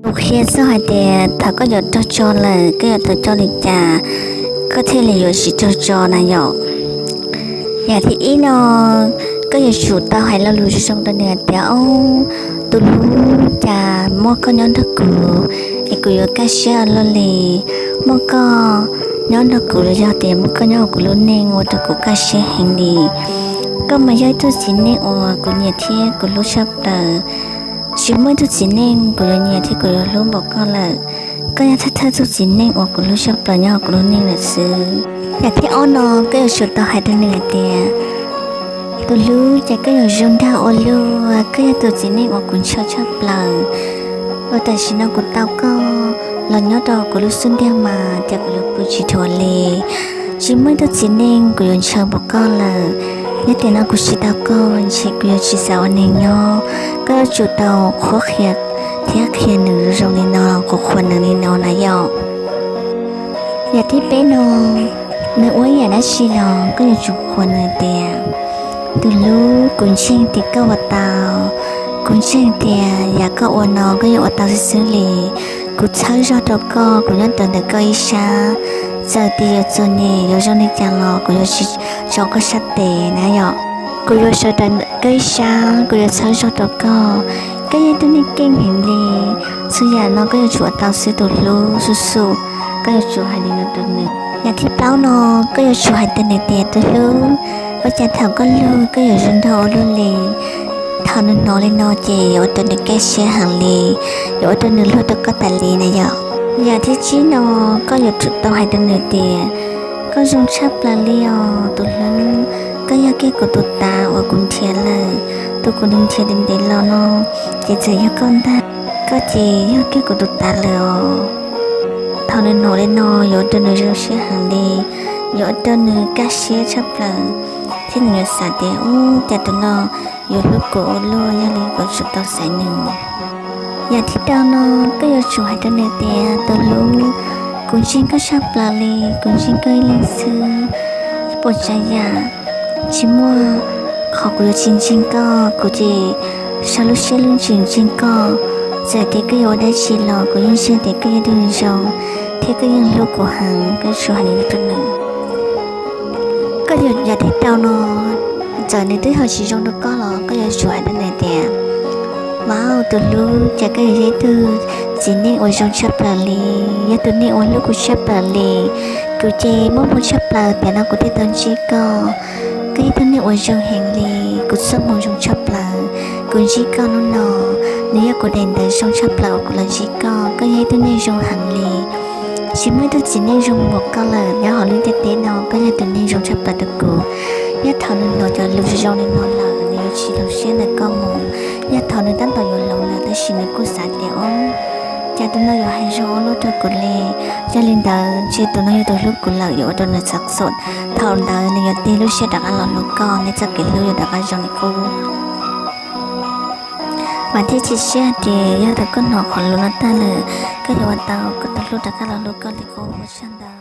Kuv qhia txog hais tias thaum koj yuav raug tso lawm koj yuav tau coj li cas, koj thiaj li yuav tsis raug tso na yom. Yam thib ib no, koj yuav tsum tau hais lo lus zoo zoo rau nws hais tias, Au, tus hlub, cas muaj koj nyob nrog kuv es kuv yuav kaj siab ua luaj li. Muaj koj nyob nrog kuv los yog tias muaj koj nyob hauv kuv lub neej ua rau kuv kaj siab heev li. Koj mas yog ib tug txiv neej uas kuv nyiam thiab kuv hlub tshaj plaws. Tsis muaj ib tug txiv neej kuv yuav nyiam thiab kuv yuav hlub npaum koj lawm. Koj yog thawj thawj tug txiv neej uas kuv hlub tshaj plaws nyob hauv kuv lub neej lawm xwb. Yam thib ob no, koj yuav tsum tau hais rau nws hais tias, Tus hlub, cas koj yuav zoo nraug ua luaj, koj yog tus txiv neej uas kuv ntshaw tshaj plaws. Ua tam sim no kuv tau koj los nyob rau kuv lub xub ntiag mas cas kuv yuav pw tsis dhuav li. Tsis muaj ib tug txiv neej kuv yuav ntshaw npaum koj lawm. Yog tiam no kuv tsis tau koj ntshe kuv yuav tsis xav ua neeg nyob. Koj yuav tsum tau qhuab qhia thiab qhia nws zoo li no, qhuas qhuas nws li no na yom. Yam thib peb no, nws ua ib yam dab tsi los koj yuav tsum qhuas nws tias, Tus hlub, kuv ntseeg tias koj ua tau. Kuv ntseeg tias yam koj ua no koj yuav ua tau xwb xwb li. Kuv txhawb zog rau koj, kuv nyob ntawm koj ib sab. Txawm tias yuav txom nyem yuav zoo li cas los kuv yuav tsis tso koj sab tes na yom. Kuv yuav sawv ntawm koj ib sab, kuv yuav txhawb zog rau koj. Koj yog ib tug neeg keej heev li. Txhua yam no koj yuav tsum ua tau xwb tus hlub, xub xub. Koj yuav tsum hais li no rau nws. Yam thib plaub no, koj yuav tsum hais rau nws tias, Tus hlub, ua cas thaum koj luag koj yuav zoo nraug ua luaj li. Thaum nws hnov li no ces yuav ua rau nws kaj siab heev li, yuav ua rau nws luag rau koj tas li na yom. Yam thib tsib no, koj yuav tsum tau hais rau nws tias, Koj zoo tshaj plaws li os tus hlub. Koj yog kiag kuv tus tav uas kuv nrhiav lawm, tus kuv nrhiav ntev ntev los no, ces txawm yog koj ntag. Koj ces yog kiag kuv tus tav lawm os. Thaum nws hnov li no yuav ua rau nws zoo siab heev li, yuav ua rau nws kaj siab tshaj plaws, thiab nws yuav xav tias, Ub, cas tus no yuav hlub kuv ua luaj, yog li kuv tsum tau xaiv nws. Yam thib rau no, koj yuav tsum hais rau nws tias, Tus hlub, kuv ntseeg koj tshaj plaws li, kuv ntseeg koj ib leeg xwb, puas tsav yam tsis muaj qhov kuv yuav tsis ntseeg koj, kuv ces sau lub siab lub ntsws ntseeg koj. Txawm tias koj yuav ua dab tsi los kuv yeej ntseeg tias koj yog tus zoo, thiab koj yeej hlub kuv heev, koj tsum hais li no rau nws. Koj yuav yam thib rau no, txawm nws twb ho tsis zoo rau koj los koj yuav tsum hais rau nws tias, Vauv tus hlub, cas koj yog ib tug txiv neej uas zoo tshaj plaws li, yog tus neeg uas hlub kuv tshaj plaws li. Kuv ces muaj hmoo tshaj plaws tiam no kuv thiaj tau ntsib koj. Koj yog ib tug neeg uas zoo heev li, kuv txoj hmoo zoo tshaj plaws. Kuv ntsib koj hnub no, nws yog kuv daim ntawv zoo tshaj plaws uas kuv los ntsib koj. Koj yog ib tug neeg zoo heev li, tsis muaj ib tug txiv neej zoo npaum koj lawm nyob hauv lub ntiaj teb no, koj yog tus neeg zoo tshaj plaws rau kuv. Yog thaum nws hnov cov lus zoo zoo li no lawm nws yuav tsis hloov siab ntawm koj mus. Yog thaum nws tab tom yuav hloov lawm tab sis nws kuj xav tias, Ub, cas tus no yuav hais zoo ua luaj rau kuv li. Yog li ntawd ntshe tus no yog tus hlub kuv lawm, yuav ua rau nws txhawj xom. Thaum ntawd nws yuav tig lub siab rov qab los hlub koj, nej txoj kev hlub yuav rov qab zoo li qub. Vam thiab cia siab hais tias yog thaum koj hnov qhov lus no tag lawm, koj yuav ua tau koj tus hlub rov qab los hlub koj li qub ua tshaj ntawd.